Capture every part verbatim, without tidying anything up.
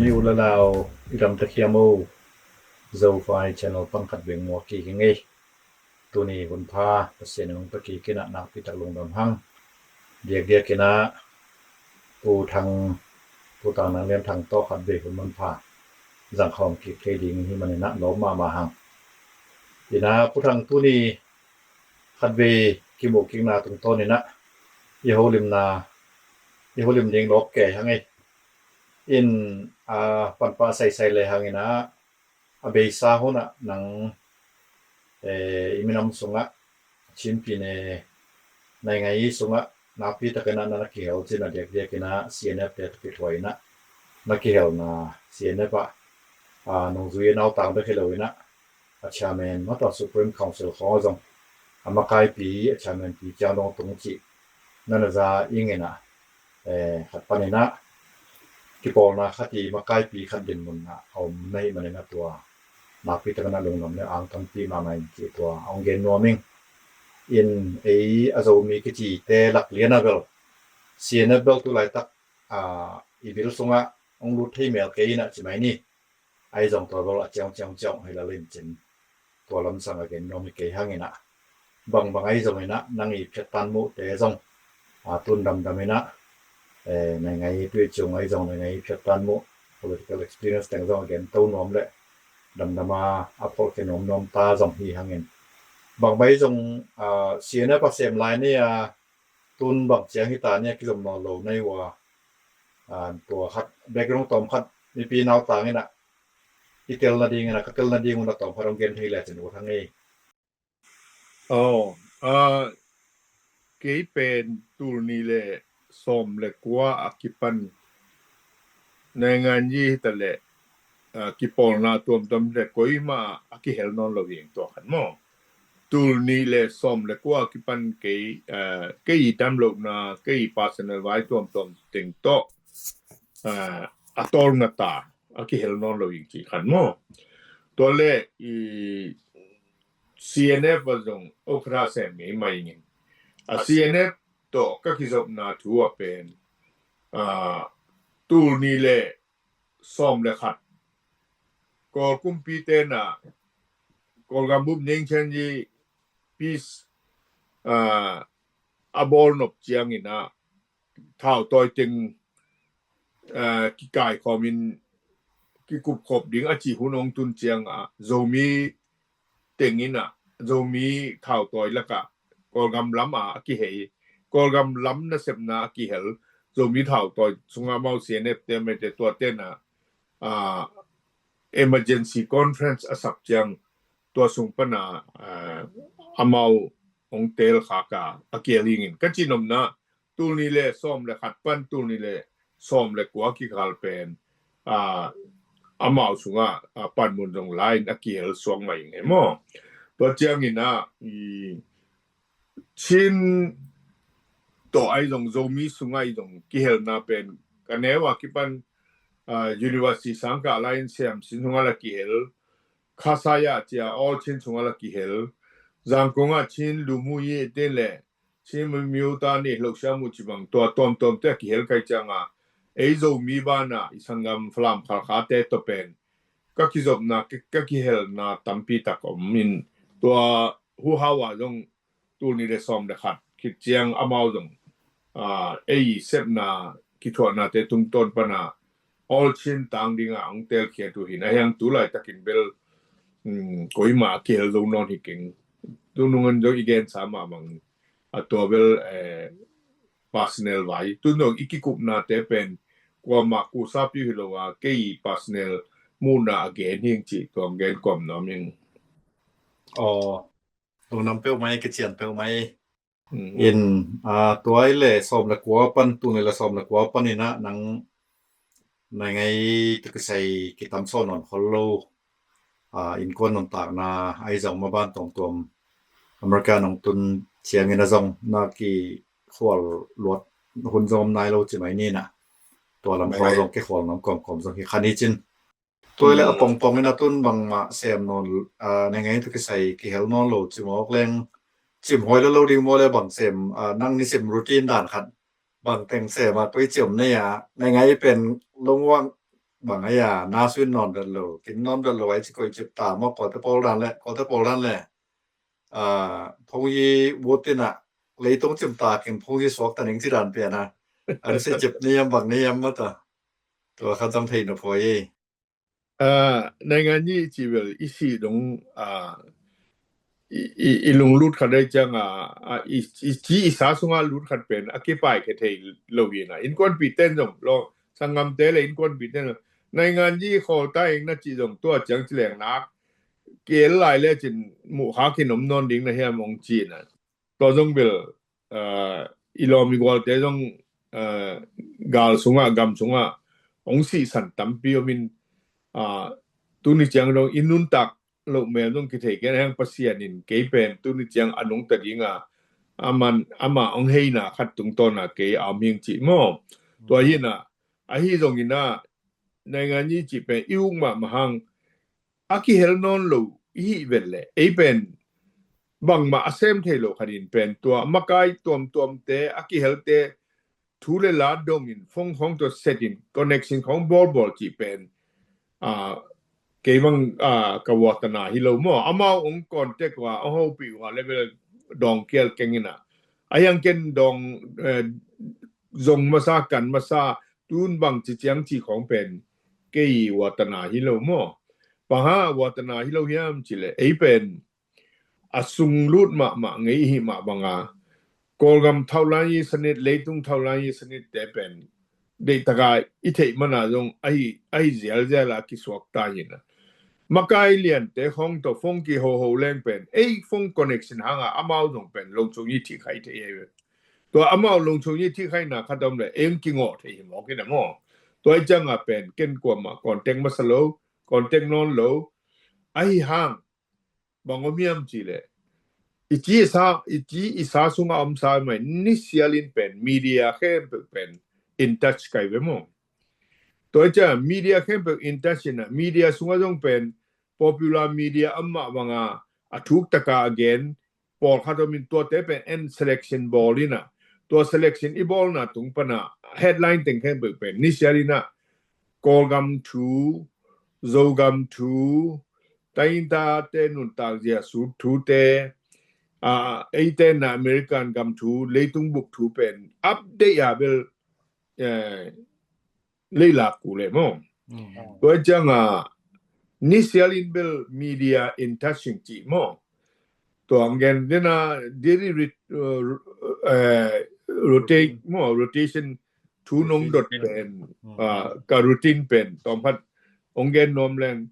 Hi u le nau, i dam ta hiam o? Zophai channel pan khat veng muak kik hi ing ei. Tuni hun pha Pasian in hong pia kik in ah nakpi tak lungdam hang. Diakdiak in ah Pu Thang, Pu Thang Nang Lian Thang tawh khat vei hun manpha zang khawm kik thei ding hi manin ah lawm mahmah hang. In ah Pu Thang, tuni khat vei kimuh kikna tungtawn in ah i holimna, i holim ding lawp kei hang ei. In a panpah saisai le hang in ah a beisa hun ah nang, eh, i minam sungah, Chin pyine naingai sungah nakpi takin ah na na kihel cin a, diakdiak in ah C N F te tawh kithuah in ah na kihelna, C N F ah, ah, nungzui a nautang bek hi lo in ah a chairman mah tawh Supreme Council khawng ah zong a makaipi, a chairman pi ciang dong tung cih na na za ing in ah, eh, khat panin ah kipawlna khat i makaipi khat dinmun ah a om na hih manin ah tua nakpi takin ah lungdam le angtanpih mahmah ing cih tua a hong gen nuam ing. In ei a Zomi kicite lak lian ah bel C N F bel tu laitak, ah, i bil sungah hong lut thei mel kei in ah ci mai ni. Ahi zong tua bel a ciang ciang ciang hi la lin cin tua lamsang a gen nuam hi kei hang in ah, bangbang ahi zong in ah nang i phiattan muhte zong, a, tun damdam in ah, eh, naingai tui cung ahi zong naingai phiattan muh, political experience teng zong a gen to nuam le damdam a, a phawlkhia nuamnuam ta zong hi hang in. Bangbang ahi zong, a, C N F a sem lai ni a, tun bang ciang hi ta ni a kizom nawn lo na hi uh a, a, tua khat background tawm khat mipi nautang in ah i tel nading in ah, ka tel nading un a tawm khat hong gen thei le cin ut hang ei. Aw, a, kei pen tul nih le sawm le kua a kipan naingan yi hi ta le, a, kipawlna tuamtuam le koima a kihel nawn lo hi ing tua khan maw. Tul nih le sawm le kua a kipan kei, a, kei i dam lohna, kei i personal vai tuamtuam teng tawh, a, a tawlnga ta a kihel nawn lo hi ing ci khan maw. Tua le i C N F a zong okra sem ngei mai ing in. A C N F tawh ka kizopna thu a pen, a, tul nih le sawm le khat Kawl kumpi te na Kawlgam bup neng chen yi peace, a, a bawl nop ciang in ah thau tawi teng, a, kikai khawm in kikup khop ding a ci hun hong tun ciang ah Zomi teng in ah Zomi thau tawi lak ah Kawlgam lam ah a kihei, Kawlgam lam nasepna a kihel Zomi thau tawi sungah amau C N F te mete tua te na, a, emergency conference a sak ciang tua sung pan a, a, amau hong tel khak a a kihel hi ing in ka ci nopna tul nih le sawm le khat pan tul nih le sawm le kua kikal pen, a, amau sungah, a, panmun zong la in a kihel suak mai ing e maw. Tua ciang in ah i Chin tawh ahi zong Zomi sungah i zong kihelna pen ka neu a kipan, a, University Sangkah lai in Siam Chin sungah la kihel, Khasaya cia All Chin sungah la kihel, Zangkong ah Chin Lumuyi te le Chin Miu ta ni Hlohsia Mu ci bang tua tuamtuam te a kihel kai ciang a, ei Zomi ban ah i sanggam Falam Khalkha te tawh pen ka kizopna, ka, ka kihelna tampi tak om in tua Hu Hau a zong tul nih le sawm le khat khit ciang amau zong, a, ei sepna kithuahna te tungtawn pan a All Chin tang ding a hong telkhiat uh hi in a, hiang tu laitakin bel, um, koima a kihel zo nawn hi keng. Tu nung in zong i gensa mahmah in a tua bel, eh, personal vai. Tu nung i kikupna te pen kuama kusa piu hi lo a, kei personal muhna a gen hi ing ci tua gen kuam nuam ing. Aw, lungdam peuhmah, kician peuhmah. Mm. In, a, tua i le sawm le kua pan, tul nih le sawm le kua pan in ah nang naingai tawh kisai kitam sawn nawn khol lo, a, innkuan nuntakna ahi zong maban tuamtuam America nong tun ciangin a zong na kikhual luat hun zong om nai lo ci mai ni in ah tua lam khawng zong kikhual nuam kawmkawm zong hi kha ni cin. Tua i le a pongpong in a tun bangmah sem nawn, a, naingai tawh kisai kihel nawn lo ci mawk leng cim huai lo lo ding maw le bang sem, a, nang nisim routine dan khat bang teng sem a tua i ciam nei a naingai pen lungwang bang ai a, na suin nawn dat lo, kin nawn dat lo ai ci koi cip ta maw, kawte pawl dan le, kawte pawl dan le. A, phungyi wut in a, leitung cim ta kin phungyi suak ta ning ci dan pian a. An si cip ni yam bang ni yam maw ta. Tua khat zong thei na poi. A, naingan yi ci bel i si dong, a, i, i, i lunglut khat dai ciang a, a, i, i ci i sa sunga lut khat pen a kipai khe thei lo hi na. Innkuanpi ten zong lo, sanggamte le innkuanpi ten zong. Naingan yi khawl ta ing na ci zong tua ciang ci leng nak. Kiel lai le cin muh kha kin om nawn ding na hiam ong ci na. Tua zong bel, a, i lawm i gualte zong, a, gal sungah, gam sungah, ong sihsan tampi om in, a, tuni ciang dong i nuntak loh mel zong kithei ken heng Pasian in kei pen tuni ciang a nungta ding a, aman, ama ong heina khat tungtawn a kei a om hing ci maw. Tua hi na, ahi zong in a, naingan yi ci pen i uk mahmah hang, a kihel nawn lo i hih vet le, ei pen bangmah a sem thei lo khat in pen tua makai tuamtuamte, a kihelte thu le la dong in, phone khong tua set in, connection khong bawlbawl ci pen, a, kei bang, a, ka watana hi lo maw. Amau ong contact ua, ong hopih ua le bel dawng kial keng in a. A hiang ken dawng, eh, zong masa, kan masa, tun bang ci ciang ci khong pen kei watana hi lo maw. Bang hang watana hi lo hiam ci le, ei pen a sunglut mahmah ngei i hih mah bang a, Kawlgam thaulan i sanit, leitung thaulan i sanit te pen deih taka i theih mana zong ahi, ahi zialzial a kisuak ta hi na. Makai liante khong tawh phone kihoho leng pen, ei phone connection hang a amau zong pen lungchung i thih khai thei hi. Tua amau lungchung i thih khaina khat om le, ei ong kingawh thei hi mawk hi na maw. Tua i ciang a pen ken kuamah contact masa lo, contact nawn lo. Ahi hang, bang om hiam ci le, i ci i sa, i ci i sa sunga om sa mai, ni sial in pen, media khempeuh pen in touch kai ve maw. Tua i ciang media khempeuh in touch in a, media sunga zong pen popular media amah bang a, a thuk taka a gen, pawlkhat om in tuate pen en selection bawl in a, tua selection i bawlna tung pan a, headline teng khempeuh pen ni sial in a, Kawlgam thu, Zogam thu, tainta te nuntak zia sut thute, a, eite na American gam thu, leitung bup thu pen update a bel, eh, leilak ku le maw. Tua i ciang a ni sial in bel media in touching ci maw. Tua ang gen dena daily rit-, uh, eh, rotate maw, rotation thu nong dot pen, ah, ka routine pen tawm khat ong gen nuam leng,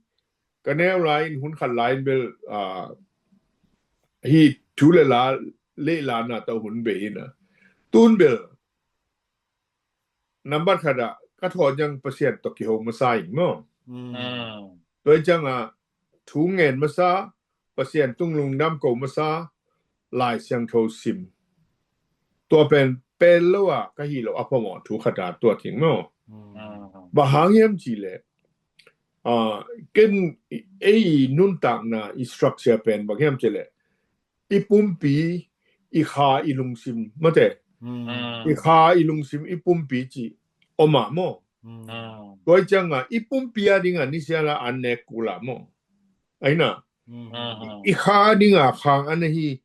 ka neu lai in hun khat lai in bel, ah, hi thu le la, leilana tawh hun bei in a, tun bel nambat khat ah ka thawn ciang Pasian tawh kiho masa in maw. Tua i ciang a thu ngen masa, Pasian tung lungdam ko masa, Lai Siangtho sim. Tua pen pel lo a ka hi lo a phamawh thu khat a tua thing maw. Bang hang hiam ci le, ah, ken ei nuntakna i structure pen bang hiam ci le, i pumpi, i kha, i lungsim mate. I kha, i lungsim, i pumpi ci om a maw. Tua i ciang a i pumpi a ding a ni sial a an nek kul a maw. Aina, i kha a ding a khang an ahi,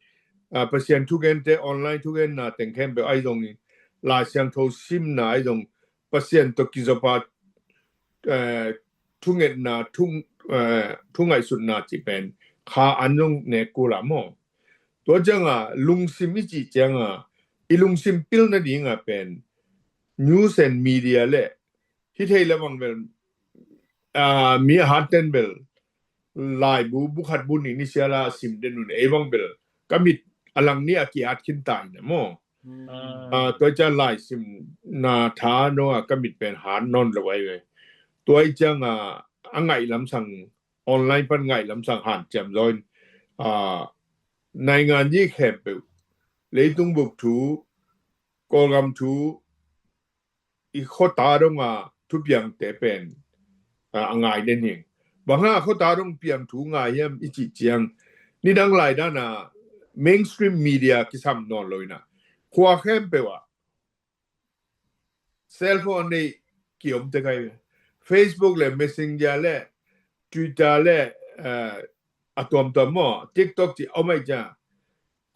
ah, Pasian thugente, online thugenna teng khempeuh ai zong, Lai Siangtho simna ai zong, Pasian tawh kizop a, eh, thungetna, thu, eh, thungaihsutna ci pen kha an zong nek kul a maw. Tua ciang a lungsim i cih ciang a, i lungsim pilna ding a pen news and media le, hi thei le bang bel, ah, mi a hat ten bel laibu, bu khat bu nih ni sial a sim den un ei bang bel ka mit a lang ni a ki-at khin ta in a maw. Ah, tua i ciang lai simna tha dong a ka mit pen hat nawn lo ai ve. Tua i ciang a, a ngaih lamsang, online pan ngaih lamsang hanciam zaw in, ah, naingan yi khempeuh, leitung bup thu, Kawlgam thu, i khuata dong a thupiangte pen, ah, a ngai den hing. Bang hang a khuata dong piang thu ngai hiam i cih ciang, nidang lai dan a mainstream media kisam nawn lo in a, khua khempeuh a cellphone nei kiom tek ai ve. Facebook le Messenger le Twitter le, eh, a tuamtuam maw, TikTok ci om ai cia.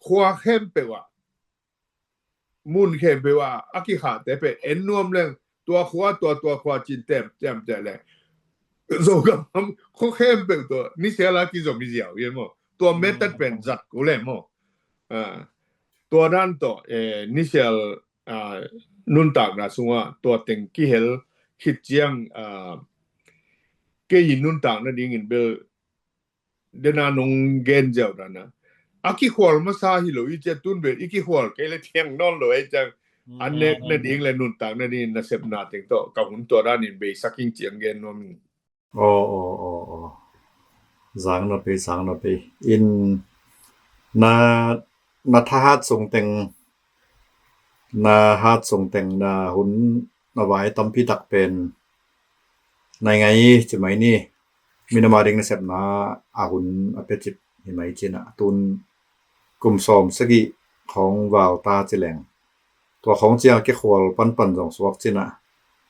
Khua khempeuh ah, mun khempeuh ah a kikhahte pen en nuam leng, tua khua, tua, tua khua cin tem tem te le. Zogam khua khempeuh tua nisial a kizom hi ziau hi maw. Tua method pen zat kul e maw. Ah, tua dan tawh, eh, nisial, ah, nuntakna sungah tua teng kihel khit ciang, ah, kei in nuntak nadingin bel dena nong gen ziau dana, a kikhual masa hi lo i cia, tun bel i kikhual kei le thiang nawn lo e ciang, a nek nading le nuntak nading nasepna teng tawh ka hun tua danin beisak ing ciang gen nuam ing. Aw, aw, aw, aw. Zang napi, zang napi. In na, na thahat sung teng, na hat sung teng, na hun, na vai tampi tak pen nai ngai ci mai ni. Minam a ding nasepna a hun a pia cip hi mai cina. Tun kum sawm sagih khawng val ta ci leng, tua khawng ciang a kikhual panpan zong suak cina.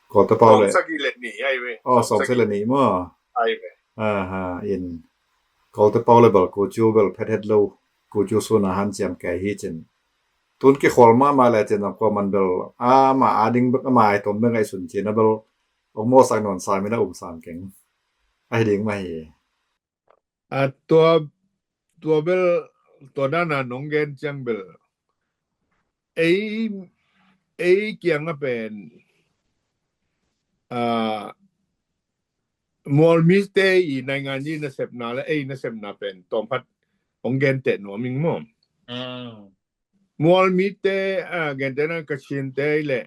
Kawlte pau le, sawm sagih le nih ai ve. Aw, sawm sagih le nih maw. Ai ve. Aha, in. Kawlte pau le bel kucu bel phet het lo. Kucu suna hanciam kei hi cin. Tun kikhual mahmah le cin zong kua man bel, ama a ding bek, ama ai tom bek ngaihsun cina bel ong mawhsak nawn sa mina um sam keng. Ahi ding mah hi. A, tua, tua bel, tua dana nong gen ciang bel, ei, ei kiang a pen, a, mualmite i naingan i nasepna le ei nasepna pen tawmpat ong gen teh nuam ing maw. Mualmite, a, gentehna Kachinte le,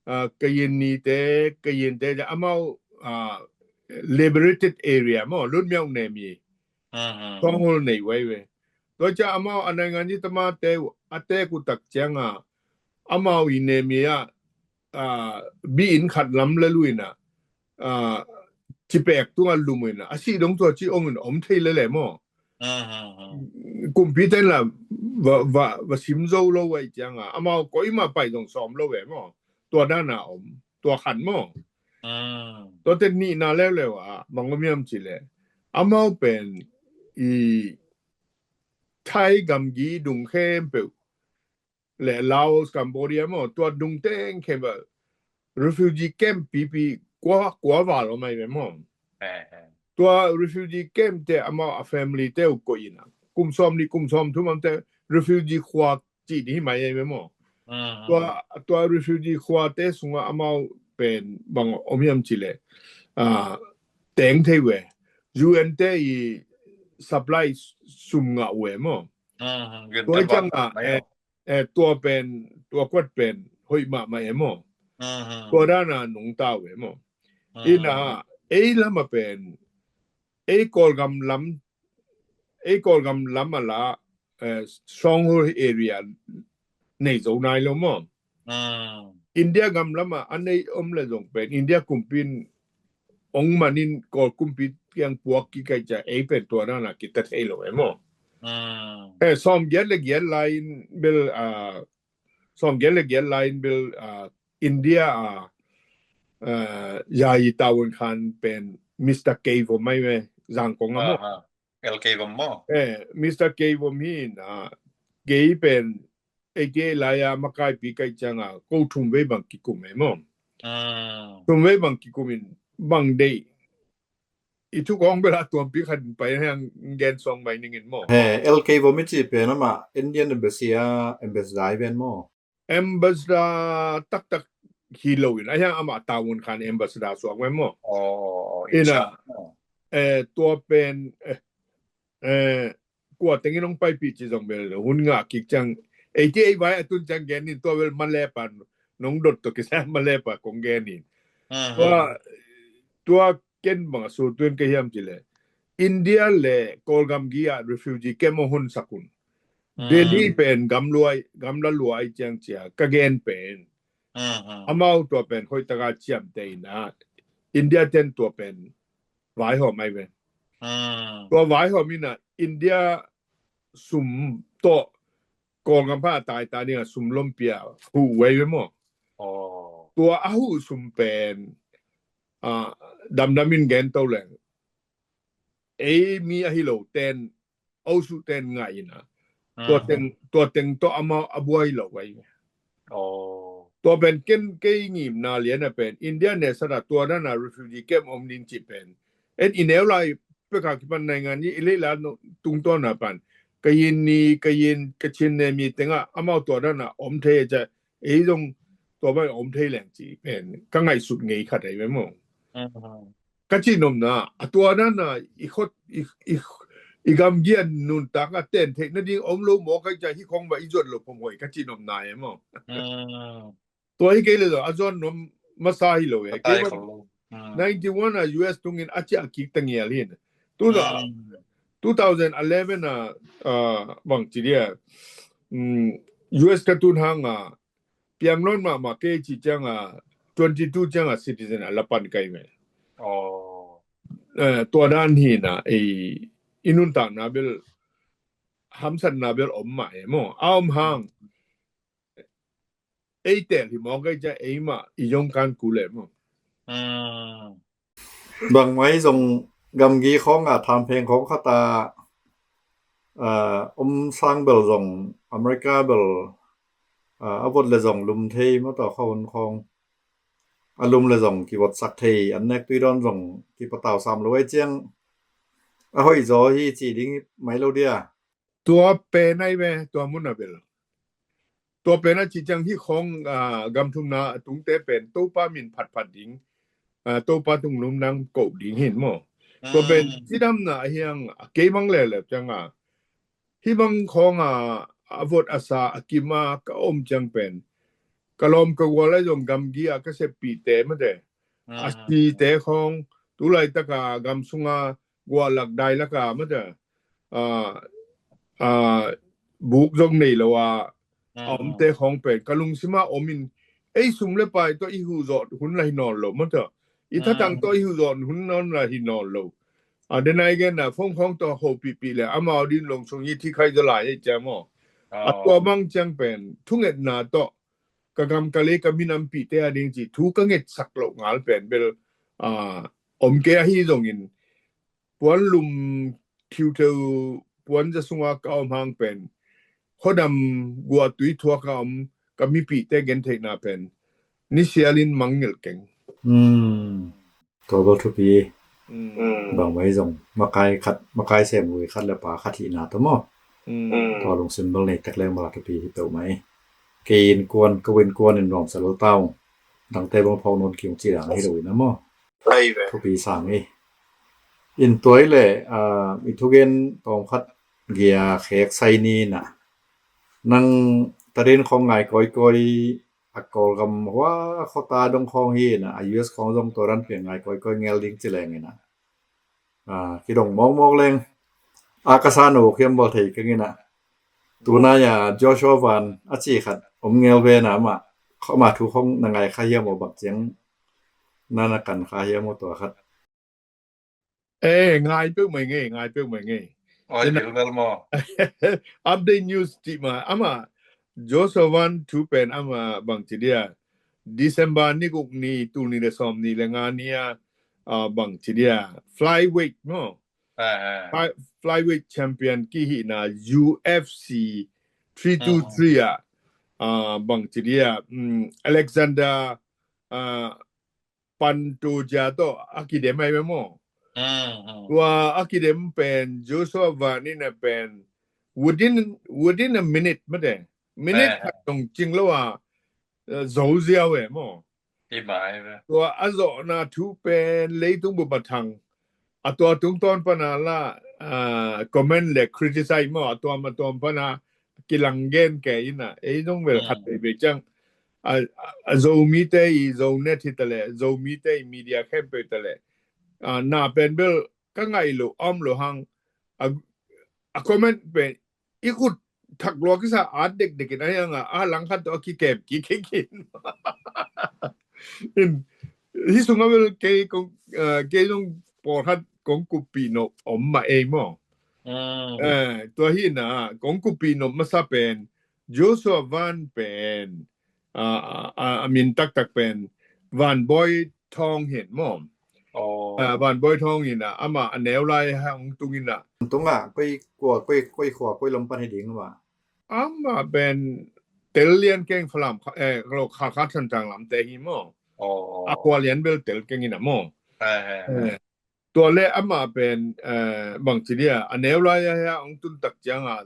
a, Kayinite, Kayinte le amau, a, liberated area maw, Lunmiau nemi. Thonghul nei wai ve. Tua cia amau a naingan i tamate a tek uh tak cianga amau i nemi a, a, bi in khat lam le luina, a, cipek tunga lumuina a si dong tua ci ongin om thei lele maw. Kumpi ten la va, va, va sim zo lo wai cianga amau koima pai zong sawm lo ve maw. Tua dana om, tua khan maw. Tua ten nihna leuleu a bang om hiam ci le, amau pen i Thai gamgi dung khempeuh le Laos, Cambodia maw, tua dung teng khempeuh refugee camp pipi kua, kua val om ai ve maw. Tua refugee camp te amau a family te uh koih ina kum sawm nih kum sawm thum am te refugee khua cih ding hi mai ai ve maw. Tua, tua refugee khua te sunga amau pen bang om hiam ci le, a, teng thei ve. U N te i supply sum ngah ve maw. Tua cianga, eh, eh, tua pen, tua kuat pen hoih mahmah e maw. Tua dana nungta uh e maw. Ina, ei lama pen, ei Kawlgam lam, ei Kawlgam lama la, eh, stronghold area nei zo nai lo maw. India gam lama a nei om le zong pen India kumpin ong manin Kawl kumpi kiang puak kikaih cia ei pen tua dana kita thei lo e maw. Eh, sawm giat le giat lai in bel, a, sawm giat le giat lai in bel, a, India a, a, yayi tawun khan pen Mister Keivom mai ve, Zangkong a maw. L Keivom maw. Eh, Mister Keivom hi na, kei pen eighty eight lai a makaipi kaih cianga ko thum vei bang kikum e maw. Thum vei bang kikum in bang dei i thu kong bela tuampi khat in pai hiang gen song mai ningin maw. He, L Keivom i ci pen ama Indian Embassy a ambassador i ven maw. Ambassador taktak hi lo in a hiang ama tawun khan ambassador suak mai maw. Ina, eh, tua pen, eh, eh, kua tengin ong paipih ci zong bel hun ngah kik ciang, eighty eight vai a tun ciang gen in tua bel Malepa nong dot to kisai Malepa kong gen in. Tua, tua ken bang a sutun ka hiam ci le, India le Kawlgam gi a refugee camp a hun sak un. Delhi pen gam luai, gam la luai ciang cia ka gen pen. Amau tua pen hoih taka ciamte ina, India ten tua pen vaihawm ai ve. Tua vaihawm ina India sum tawh Kawlgam pha a taita dinga sum lompia huh wai ve maw. Tua a huh sum pen, a, damdam in gen to leng, ei mi ahi lo ten, osu ten ngai ina, tua teng tua teng tawh amau a buai lo ai. Tua pen ken kei ngimna lian a pen India ne sata tua dana refugee camp om ding ci pen, en i neu lai peka kipan naingan i leila tungtawn a pan ka yin ni ka yin ka chin ne mi tenga amau tua dana om thei a ca, ei zong tua bai om thei leng ci pen ka ngaihsut ngei khat ai ve maw. Ka cihnopna a tua dana i khot i, i, i gamgi a nuntak a ten theih nading om lo maw kai ca hi khong va i zuat lo pom hoi ka cihnopna e maw. Tua hi kei le lo a zuan nuam masa hi lo e kei. Ninety one a U S tungin a ciah kik tangial hin. Tuna two thousand eleven a bang ci dia, U S ka tun hanga piang nawn mahmah kei ci cianga twenty two cianga citizen a lapan kai me. Tua dan hina i nuntakna bel hamsatna bel om mah e maw a om hang. Ei tel hi mawk ei cia ei mah i zong kan ku le maw. Bangmai zong gamgi khawng a thampheng khawng khata om sang bel zong America bel a vot le zong lum thei maw tawh kha hun khawng a lum le zong kivotsak thei an nek tui dawn zong kipatau sam lo ei ciang a hoih zaw hi ci ding mai lo dia. Tua pen ai ve tua mun a bel tua pen a ci ciang hi khawng gamthumna a tungte pen Topa min phatphat ding, Topa tungnum nang koh ding hin maw. Tua pen cidamna a hiang a kei mang lelep cianga hi bang khawng a a vot a sa a kim a ka om ciang pen ka lawm ka gual a zong gamgi a ka seppihte mate a site khawng tulaitaka gam sunga guahlak dailaka mate buk zong nei lo a a omte khawng pen ka lungsima omin ei sum le pai tawh i huhzawt hun la hi nawn lo mate i thatang tawh i huhzawt hun nawn la hi nawn lo. A denai genna phone khawng tawh hopihpih le amau din longsung hi thikhai zaw lai ei cia maw. A tua mang ciang pen thungetna tawh ka gam ka lei ka minampihte a ding ci thu ka ngetsak loh ngal pen bel om kei ahi zongin puan lum thiutheu puan za sunga ka om hang pen khuadam guahtui thuak a om ka mipihte gentheihna pen nisialin mangngilh keng. Tua bel thupi. Bangmai zong makai khat makai sem ui khat le pa khat hihna tawh maw. Tua lungsim bel nei tek leng bel a thupi hi peuhmai. Kei innkuan ko innkuan in nuamsa lo tau dangte bang phawk nawn kiung ci dang hi lo in a maw. Thupi sang hi. In tuai le i thugen tawm khat gia khek sai ni na nang tadin khawng ngai kawikawi a Kawlgam hua khuata dong khawng hi na a U S khawng zong tua ran piang ngai kawikawi ngel ding ci leng ina kidong mawkmawk leng a ka sa no khiam bal thei keng ina tunai a Joshua Van a ci khat om ngel ve na amah khawma thu khawng na ngai kha hiam aw bang ciang na na kan kha hiam aw tua khat. Eh, ngai peuh mai ngei, ngai peuh mai ngei. Update news ti ma ama Joshua Van thu pen ama bang ci dia December ni guk ni tul ni le sawm ni le nga ni a bang ci dia flyweight maw. Flyweight champion ki hihna U F C three two three a bang ci dia Alexander Pantoja tawh a kidem ai ve maw. Tua a kidem pen Joshua Van in a pen within within a minute mate minute khat dong cing lo a zo ziau e maw. Tua a zawhna thu pen leitung bup a thang a tua tungtawn pana la comment le criticize maw a tuam a tuam pana kilang gen ke ina ei zong vel khat vei vei ciang a Zomite i Zonet hi tale Zomite i media khempeuh tale na pen bel ka ngai lo om lo hang a comment pen i khut thak lua kisa at dekdek in a hianga a langkhat tawh a kikem kik kik in hi sunga bel kei kong kei zong pawlkhat kong kuppih nop om mah ei maw. Tua hi na kong kuppih nop masa pen Joshua Van pen a min taktak pen Van Boy Thawng hin maw. Aw. Ah, Van Bawi Thawng in ah, amah a neu lai hang tung in ah. Tung ah, koi kua, koi, koi khua, koi lam pan hi ding amah. Amah pen tel lian keng Falam kha, eh, lo kha kha Thantlang lamte hi maw. Aw. A khua lian bel tel keng in ah maw. Eh, eh. Eh, tua le amah pen, eh, bangci dia, a neu lai ah hong tun tak ciang ah,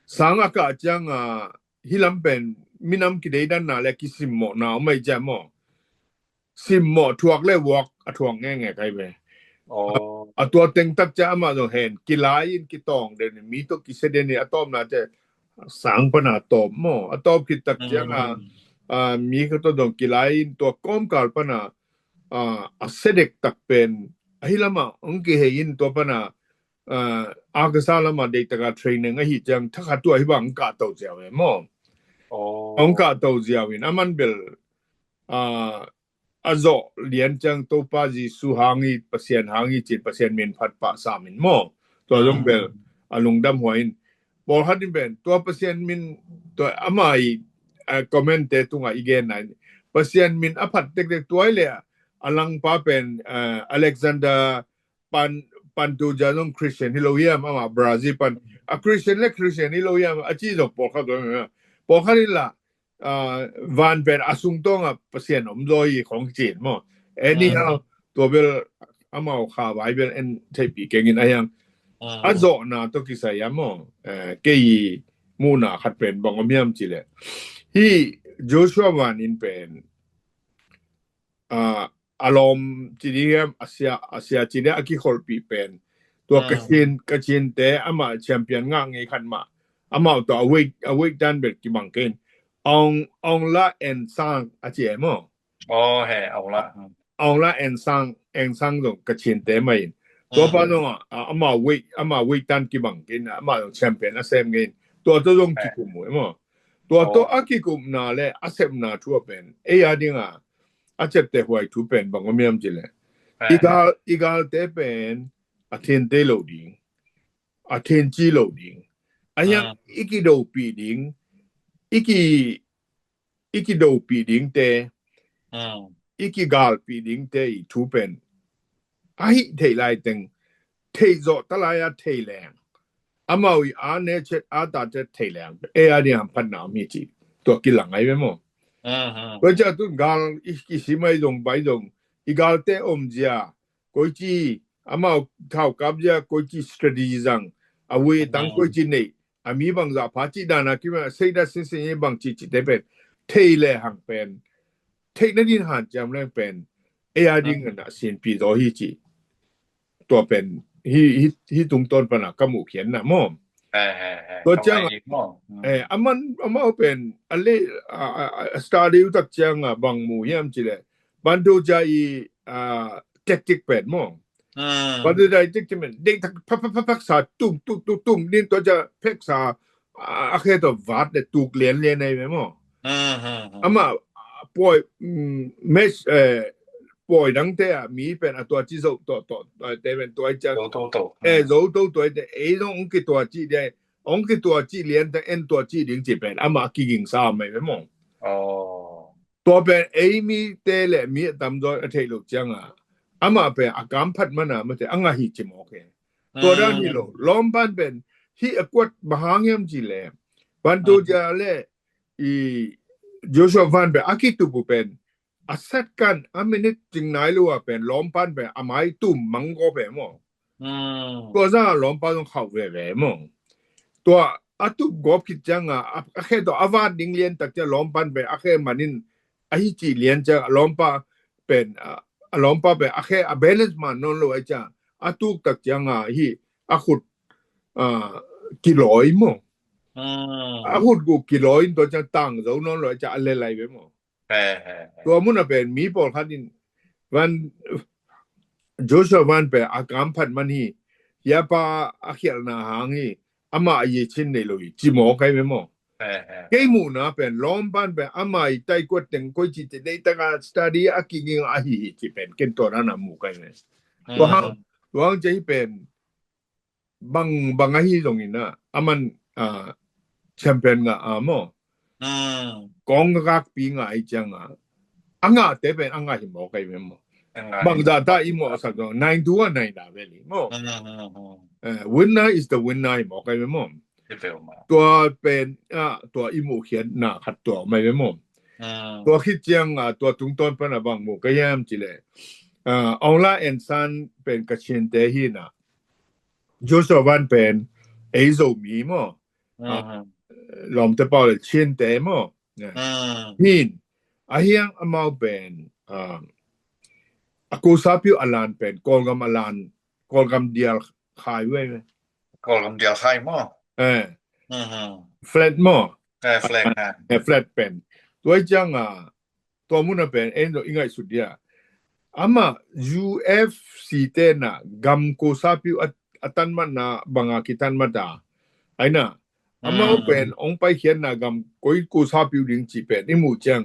sang a kah ciang ah, hih lam pen minam kideidanna le kisimmawhna om ahi ciang maw. Simmawh thuak le vuak a thuak ngenge kai ve. Aw. A tua teng tak ciang amah zong hen, kilai in kitawng den, mi tawh kisia den in a tawpna ciang sang pana tawp maw. A tawp khit tak ciang a, mm, a, mi khat tawh zong kilai in tua kawmkal pana, a, a sia dek tak pen, ahi lamah hong kihei in tua pana, a, a kasa lamah deitaka training ahi ciang, thakhat tua hi bang hong kahto ziau e maw. Aw. Hong kahto ziau in, aman bel, a, a zawh lian ciang Topa Jesu hang hi, Pasian hang hi cin, Pasian min phat pah sam in maw. Tua zong bel a lungdam huai in. Pawlkhat in pen tua Pasian min, tua amah i, a, comment te tungah i genna in, Pasian min a phat tektek tua hi le a langpa pen, a, Alexander Pan, Pantoja zong Christian hi lo hiam, amah Brazil pan. A Christian le Christian hi lo hiam, a ci zong pawlkhat zong, pawlkhat in la, a, van pen a sungtawng ah Pasian om zaw hi khong cin maw. Anyhow, mm, tua bel amau kha vai bel en theihpih keng in a hiang. Mm. A zawhna tawh kisai a maw. Eh, kei muhna khat pen bang om hiam ci le. Hih Joshua Van in pen, a, a lawm ci ding hiam, a sia, a sia ci ding a kikholhpih pen. Tua, mm, Kachin, Kachinte amah champion ngah ngei khat mah. Amau tawh a weight, a weight dan bel kibang kei in. Aung, Aung La N Sang a ci e maw. Aw, he, Aung La. Aung La N Sang, N Sang zong Kachinte mah in. Tua, mm, pa zong a, a, amau weight, amau weight dan kibang kei in, amau zong champion a sem ngei in. Tua tawh zong, he, kikum uh e maw. Tua tawh, aw, a kikumna le a sepna thu a pen. Ei a ding a, a ciapteh huai thu pen bang om hiam ci le. Eh. I gal, i galte pen a thente lo ding, a thenci lo ding. A hiang, ah, i kidopih ding, i ki, i kidopih dingte, ah, i kigalpih dingte i thu pen. A hih theih lai teng, theih zawh ta lai a thei leng. Amau i a ne chet a ta chet thei leng. Ei a ding hamphatna om hi ci. Tua kilang ai ve maw. Aha. Tua cia tun gal i kisim ai zong bai zong. I galte om zia. Koici, amau thau kap zia, koici strategy zang. A vui tang, aha, koici nei. A mi bangzah pha ci dana kim a sei da sin sin bang ci ci te pen. Thei le hang pen. Theih nadin hanciam leng pen. Ei a ding, aha, na sinpi zaw hi ci. Tua pen hi, hi, hi tungtawn pana ka muh khian na maw. Eh, eh, eh, tua ciang, eh, aman, amau pen a le, a, a, a study uh tak ciang a bang mu hiam ci le. Bantu cia i, a, tactic pen maw. Ah. Bantu cia i tactic pen. Dek tak phak, phak, phak, phak sa tum, tum, tum, tum. Nin tua cia phek sa, a, a khe tua vat le tuk lian lian ai ve maw. Ah, ah, ah. Amah, a, poi, mm, match, eh, poi dangte a mi pen a tua ci zo to, to, to, te pen tua i ciang. Zo to, to. Eh, zo to, tua i te, ei zong ong ki tua ci dia, ong ki tua ci lian te en tua ci ding ci pen, amah kiging sa mai ve maw. Oh. Tua pen ei mite le mi a tamzaw a theih loh ciang a, amah pen a kamphat mana mate a ngah hi ci mawk e. Tua dan hi lo, lawmpan pen hi a kuat bang hang hiam ci le. Bantu cia le i Joshua Van pen a kitup uh pen a second, a minute cing nai lo a pen lawmpan pen a mai tum mang gawp e maw. Tua zang a lawmpa zong khauh veve maw. Tua a tup gawp khit ciang a, a, a khe tua a vat ding lian tak ciang lawmpan pen a khe manin a hi cih lian ciang a lawmpa pen, a, a lawmpa pen a khe a balance man nawn lo ai ciang a tuk tak ciang a hi a khut, a, kilawi maw. A khut gu kilawi in tua ciang tang zo nawn lo ai ciang a lelai ve maw. He, he, he. Tua mun a pen mi pawlkhat in van Joshua Van pen a kamphat man hi, hiapa a khialhna hang hi, amah a yichin nei lo hi, ci mawk ai ve maw. He, he. Kei muhna pen lawmpan pen amah i taikuat teng koi ci te nei taka study a kiging a hi hi ci pen ken tua dan a mu kai ve. He. Tua hang, tua hang ci hi pen bang, bang ahi zongin ah, aman, ah, champion ngah a maw. Kong kakpi ngah ahi ciang a, a ngahte pen a ngah hi mawk ahi ve maw. Bangzah ta i mawhsak zong nine two a nai na ve li maw. Winner is the winner i mawk ai ve maw. Tua pen ah tua i muhkhiatna khat tua mai ve maw. Tua khit ciang ah tua tungtawn pan a bang mu ka hiam cileh, Aung La N Sang pen Kachinte hi na, Joshua Van pen ei Zomi maw. Lawmte pau le Chinte maw. Hin a hiang amau pen a kusapiu a lan pen Kawlgam a lan, Kawlgam dial khai ve. Kawlgam dial khai maw. Flat maw. Flat pen tua i ciang a tua mun a pen en dong i ngaihsut dia. Amah U F C te na gam kusapiu a tanmatna banga kitanmata aina, amau pen ong paikhiatna gam koi kusapiu ding cih pen i muh ciang,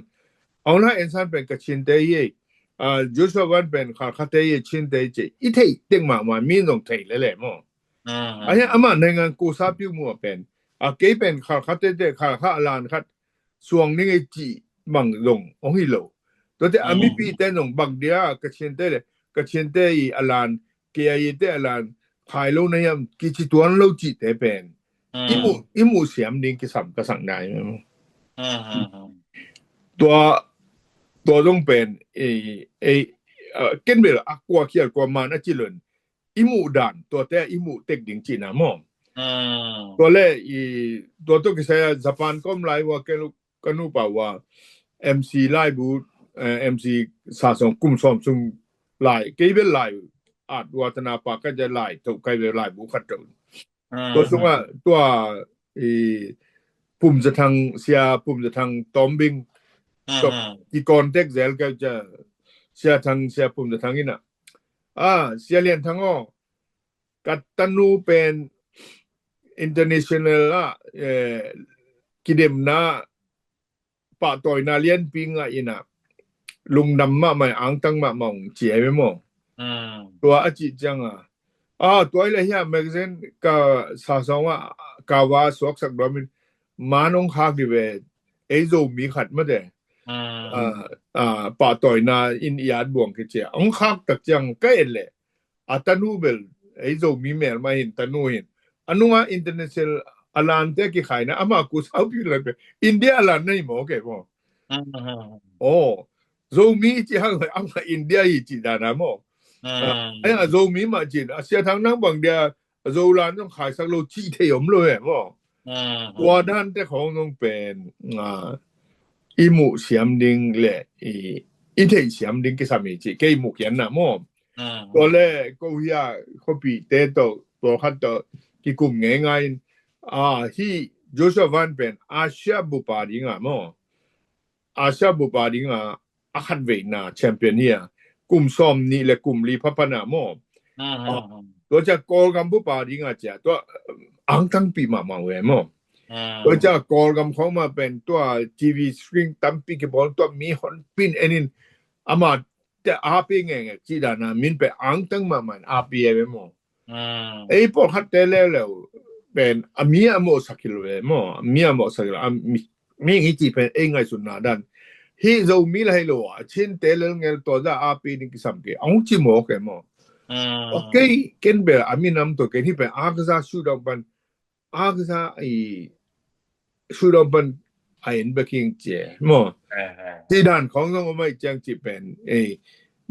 Aung La N Sang pen Kachinte hi ei, Joshua Van pen Khalkhate hi ei, Chinte hi ci i theih tek mahmah, mi zong thei lele maw. A hiang amah naingan kusapiu mu a pen a kei pen Khalkhate te Khalkha a lan khat suang ning ei cih bang zong ong hi lo. Tuate a mipite zong bang dia Kachinte le Kachinte i a lan, K I A te a lan khai lo na hiam kici tuan lo cihte pen i muh, i muh siam ding kisam ka sak nai. Tua, tua zong pen ei, ei, ken bel a kua khial kua man a ci lon i muh dan tuate i muh tek ding cihna maw. Tua le i tua tawh kisai a Japan ka om lai ua ken ka nupa ua M C laibu, M C sa sawng kum sawm sung lai kei bel lai at ua tana pa ka ja lai tho kai bel laibu khat tho. Tua sunga tua i Pum Za Thang, Sia Pum Za Thang Tawmbing tok i contact zel ka ja, Sia Thang, Sia Pum Za Thang ina, a Sia Lian Thang aw, ka tanu pen international ah kidemna pahtawina lianpi ngah ina lungdam mahmah, angtang mahmah ong ci ai ve maw. Tua a cih cianga a tua i le hia magazine ka sa sawng ah ka va suaksak duamin man ong khak di ve, ei Zomi khat mate pahtawina in i at buang kicia ong khak tak ciang ka et leh a tanu bel ei Zomi melmah hin, tanu hin a nunga international a lante kikhaina ama kusaupi lai pe India a lan na hi maw kei maw. Aw Zomi i ci hang ama India hi ci dana maw. Ai a Zomi mah cin a Sia Thang nang bang dia a Zolan zong khaisak lo ci thei om lo he maw. Tua dante khawng zong pen i muh siam ding le i theih siam ding kisam hi ci kei muh kianna maw. Tua le ko hia khuapihte tawh pawlkhat tawh kikum ngeingai in a hi Joshua Van pen Asia bupa dinga maw, Asia bupa dinga a khatveina champion hi a, kum sawm nih le kum li phapana maw. Tua cia Kawlgam bupa dinga cia tua angtangpi mahmah uh e maw. Tua cia Kawlgam khawng mah pen tua T V screen tampi kibawl tua mi honpin enin ama te api ngenge ci dana min pe angtang mahmah in api e ve maw. Ei pawlkhatte leuleu pen a mi a mawhsak hi lo ve maw, a mi a mawhsak hi lo, a mi ngi ci pen ei ngaihsutna dan hi Zomi la hi lo a Chinte lel ngel tua za api ding kisam ke a hong ci maw ke maw. Kei ken bel a minam tua ken hi pen a ka za sudong pan a ka sa i sudong pan a en bek hing cie maw. Ci dan khawng zong om ai ciang ci pen ei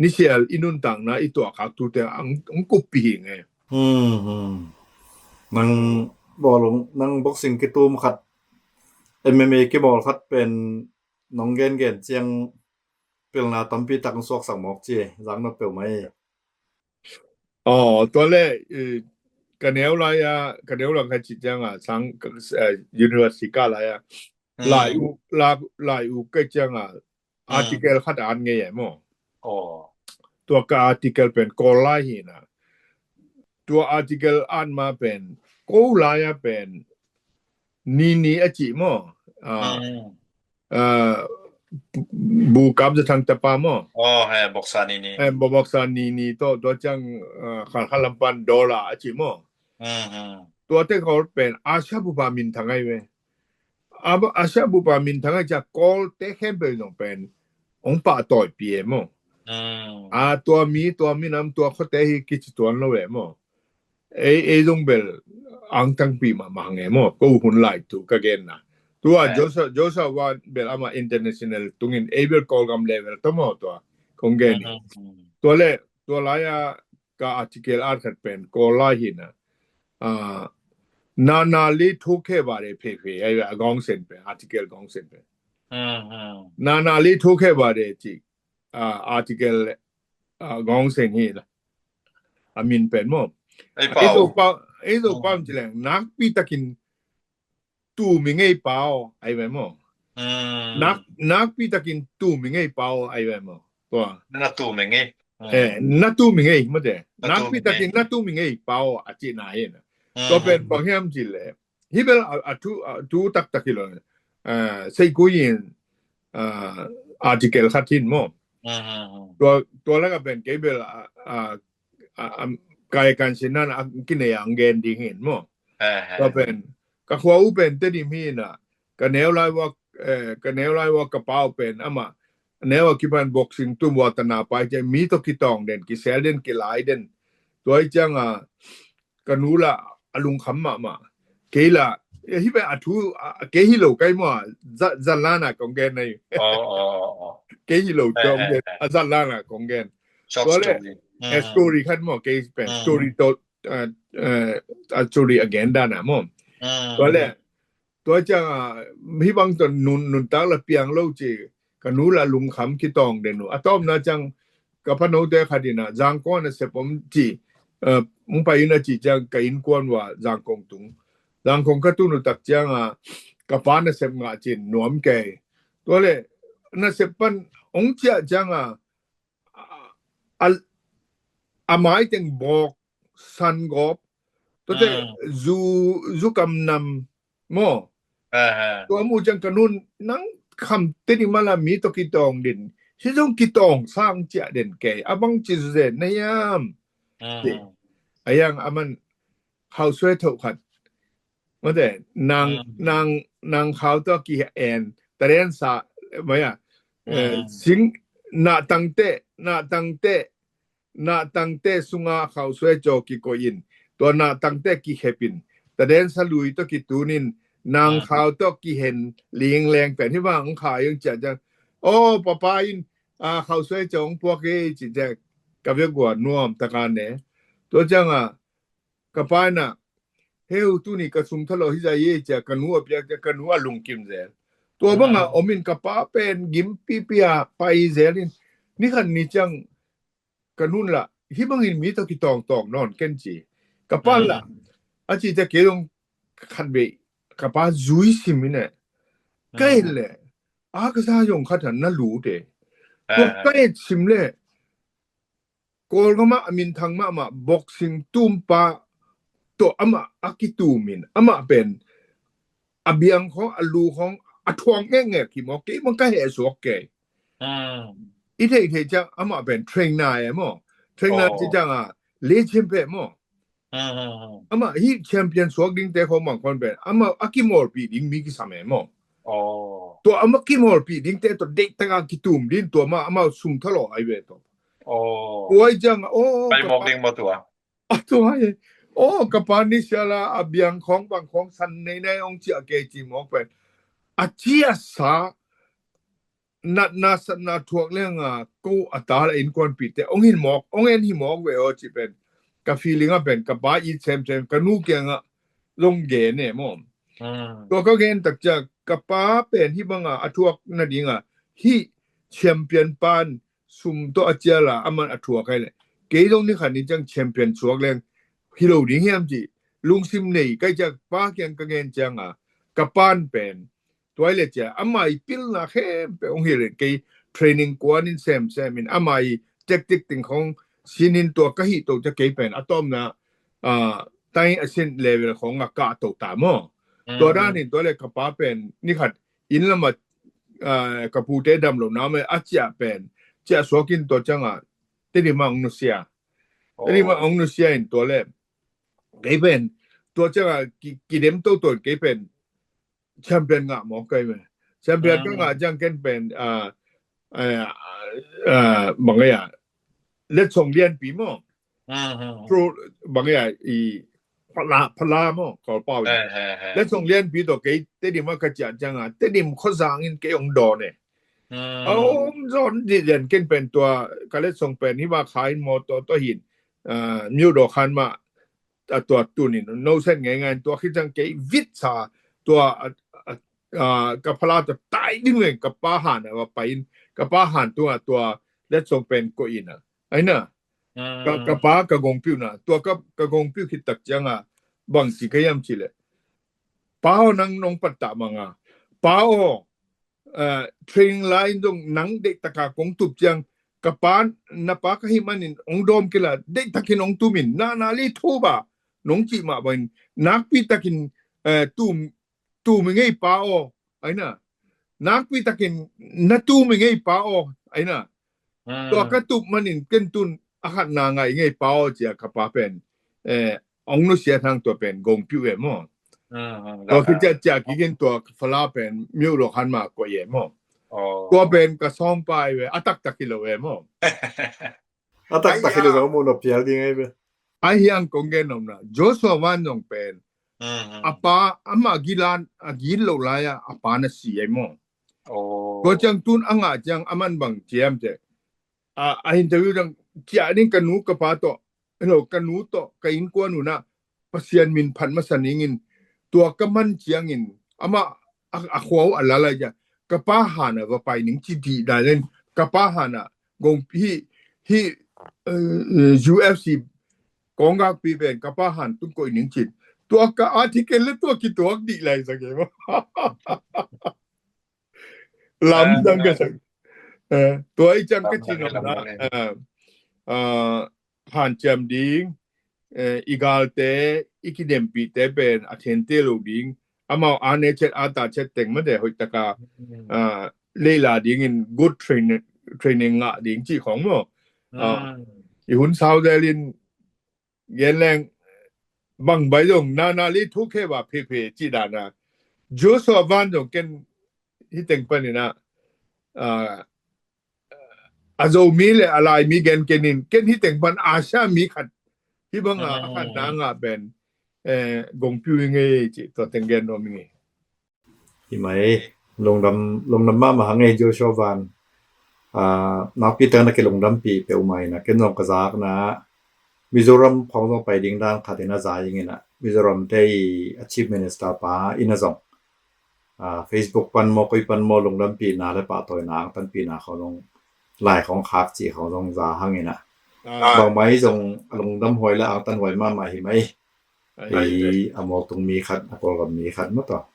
nisial i nuntakna i tuahkhak tute ang kup pi hing e. Nang bawlung nang boxing kitum khat M M A kibawl khat pen nong gengen ciang pilna tampi tak suaksak mawk ci zang na peuh mai. Aw tua le ka neu lai a ka neu lang kha ci cianga sang university ka lai a lai u lai u ka cianga article khat an ngei e maw. Tua ka article pen Kawl lai hi na. Tua article an ma pen ko lai a pen Nini a cih maw. Bu Kam Za Thang tapa maw. Boksa Nini tawh tua ciang Khalkha lam pan Dollar a cih maw. Tua te Kawl pen Asia bupa minthang ai ve. Asia bupa minthang ai cia Kawl te khempeuh zong pen hong pahtawipi e maw. A, tua mi, tua minam, tua khuate hi kici tuan lo e maw. Ei, ei zong bel angtangpi mahmah nge maw, ko hun lai tu ka genna. Tua Joseph, Joseph wa bel ama international tungin ei bel Kawlgam level tawh maw tua kong gen hi. Tua le, tua lai-a ka article at khat pen Kawl lai hi na. Nana li thuk khe ba de phe phe ai a gawng sen pen, article gawng sen pen. Nana li thuk khe ba de ci article gawng sen hi la. A min pen maw. Ei zo pau, ei zo pau ci leng nakpi takin tu mi ngei pau ai ve maw. Nak, nakpi takin tu mi ngei pau ai ve maw. Tua na tu mi ngei. Na tu mi ngei mate. Nakpi takin na tu mi ngei pau a ci na hi na. Tua pen bang hiam ci le, hi bel a thu, a thu taktak hi lo. Seikui in article khat hin maw. Tua, tua laka pen kei bel a, a, a, kai kan sinan a kinei ang gen ding hin maw. Tua pen ka khua u pen Tedim hi na, ka neu lai wa, ka neu lai wa ka pau pen ama neu a kipan boxing tum wa tana pai te mi to kitawng den, kisel den, kilai den. Tua i ciang a ka nu la a lungkham mahmah. Kei la hi pen a thu kei hi lo kai maw, zan lana kong gen na hi. Kei hi lo kong gen a zan lana kong gen. Tua le story khat maw, kei pen story to, a story agenda na maw. Tua le tua ciang a hi bang to nun, nuntak la piang lo ci ka nu la lungkham kitawng den uh. A tawpna ciang ka panote khat in a Zangkong a sep om ci, ung pai in a ci ciang ka innkuan wa Zangkong tung. Zangkong ka tun uh tak ciang a ka pa nasep ngah cin nuam kei. Tua le nasep pan ong ciah ciang a a, a mai teng bawk san gawp. Tua te zu, zu kam nam maw. Tua mu ciang ka nun nang kham te ni mala mi to kitawng din. Si zong kitawng sang ciah den kei. A bang ci zu zen na hiam. A yang a man hau suai tho khat. Mate, nang, nang, nang khau to ki en. Taren sa, maya. Sing, na tangte, na tangte, na tangte sunga khau suai caw kikoih in. Tua na tangte kihepin. Taden salui tawh kitunin nang khau tawh kihen lingleng pen hi bang kha yung ciah ciang. Aw, papa in khau suai caw hong puak hi ci ciang. Ka vekua nuam taka ne. Tua cianga ka pa ina heu tuni ka sum thalo hi zai ye cia ka nu a piak cia ka nu a lungkim zel. Tua banga omin ka pa pen gim pipi a pai zel in. Nikhat ni ciang ka nun la hi bangin mi tawh kitawngtawng nawn ken ci. Ka pa la a ci cia kei dong khat vei ka pa zui sim in e. Ka et le a ka sa zong khat han na lu te. Tua ka et sim le Kawlgam ah a minthang mahmah boxing tumpa tawh amah a kitumin amah pen a biang khawng a lu khawng a thuak ngekngek hi maw kei bang ka heh suak kei. I theih theih ciang amah pen trainer e maw, trainer ci cianga le champion maw. Amah hi champion suak dingte khawng bang khawng pen amah a kimawlpih ding mi kisam e maw. Tua amah kimawlpih dingte tawh deihtaka kitum din tua mah amah sum thalo ai ve tawh. Tua i cianga aw pai mawk ding maw tua. A tua hi aw ka pa ni siala a biang khawng bang khawng san nei nei ong ciah kei ci mawk pen a ciasa natna satna thuak lenga ko a ta la innkuanpihte ong hin mawk ong en hi mawk ve aw ci pen ka feeling a pen ka pa i semsem ka nu kianga zong gen e maw. Tua ka gen tak cia ka pa pen hi banga a thuak nadinga hi champion pan sum tawh a ciala aman a thuak hai le kei zong ni khan ni ciang champion suak leng hi lo ding hiam ci lungsim nei kai ciak pa kiang ka gen cianga ka pan pen tuai le cia amai pilna khempeuh hong hilh in kei training kuanin semsem in amai tactic ting khong sinin tua ka hih to cia kei pen a tawmna tai a sin level khong a kah to ta maw. Tua danin tua le ka pa pen nikhat inn lama ka pute dam lo na mai a cia pen cia suakin tua cianga Tedim ah hong nusia. Tedim ah hong nusia in tua le kei pen tua cianga kidem toto in kei pen champion ngah mawk kai me. Champion ka ngah ciang ken pen uh, bang a, letsong lianpi maw. Pro bang a, i phala, phala maw, Kawlpau in. Letsong lianpi tawh kei Tedim ah ka ciah ciangin Tedim khuazang in kei hong dawn e. A hong dawn dih lian ken pen tua ka letsong pen hi bak kha in mawtaw tawh hin, uh, Myodaw khan mah a tua tun in no sen ngeingai in tua khit ciang kei vit sa tua a, a, a, ka phala tawh tai ding leng ka pa han a va pai in ka pa han tungah tua letsong pen koih in a. Aina ka, ka pa ka gongpiuhna tua ka, ka gongpiuh khit tak ciangin bang ci ka hiam cih leh, Pa aw, nang nong pattah manga. Pa aw, uh, training lai in zong nang deihtakin kong tup ciang ka pa, na pa ka hih manin hong dawm kei la, deihtakin hong tumin na na li thu ba nong cih mah bangin nakpi takin, uh, tum, tum i ngei pa aw, aina. Nakpi takin na tum i ngei pa aw, aina. Tua ka tup manin ken tun a khatna ngah i ngei pa aw cia ka pa pen, eh, hong nusia thang tua pen gongpiuh e maw. Tua khit ciah ciah kikin tua phala pen Myodaw khan mah koih e maw. Tua pen ka sawngpa e ve, a taktak hi lo e maw. A taktak hi lo e maw, no pial ding e ve. Ahi hang kong gen omna Joshua Van zong pen a pa, amah gilan a gil lo lai-a a pa na si e maw. Tua ciang tun a ngah ciang a man bang ciam te, a, a interview dang ciah ding ka nu ka pa tawh, hello, ka nu tawh ka innkuan unah Pasian min phat masa ningin tua ka man ciangin amah a, a khua uh a lalai ciang ka pa han a va pai ning ci dih dai len ka pa han a gong hi, hi, uh, U F C kong gakpi pen ka pa han tung koih ning cin tua ka article le tua kituak dih lai sa ke maw. Lamdang ka sak. Tua i ciang ka cin omna hanciam ding, i galte i kidempihte pen a thente lo ding, amau a ne chet a ta chet teng mate hoihtaka leila dingin good training ngah ding cih khong maw. I hun sau delin gen leng bang bai zong nana li thu khe ba phephe ci dana Joshua Van zong ken hi teng panin a, a Zomi le a Laimi gen kenin ken hi teng pan Asia mi khat hi bang a khat na ngah pen gongpiu i ngei ci tua teng gen nuam i ngei. Hi mai, lungdam, lungdam mahmah hang ei Joshua Van. Nakpi tak na kilungdampih peuhmah in a ken zong ka zakna Mizoram khawng zong pai ding dan khat in a za ing in a Mizoram te i a Chief Minister pa in a zong Facebook pan maw koi pan maw lungdampihna le pahtawina angtanpihna khawng zong lai khawng khak cih khawng zong za hang in a bangmah hi zong a lungdam huai le angtan huai mahmah hi mai. Ei a mawltung mi khat a Kawlgam mi khat maw tawh.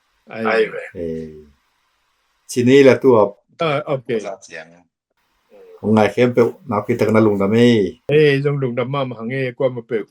Cini la tuap. Hong ngai khempeuh nakpi tak na lungdam ei. Ei zong lungdam mahmah hang ei kuamah peuh.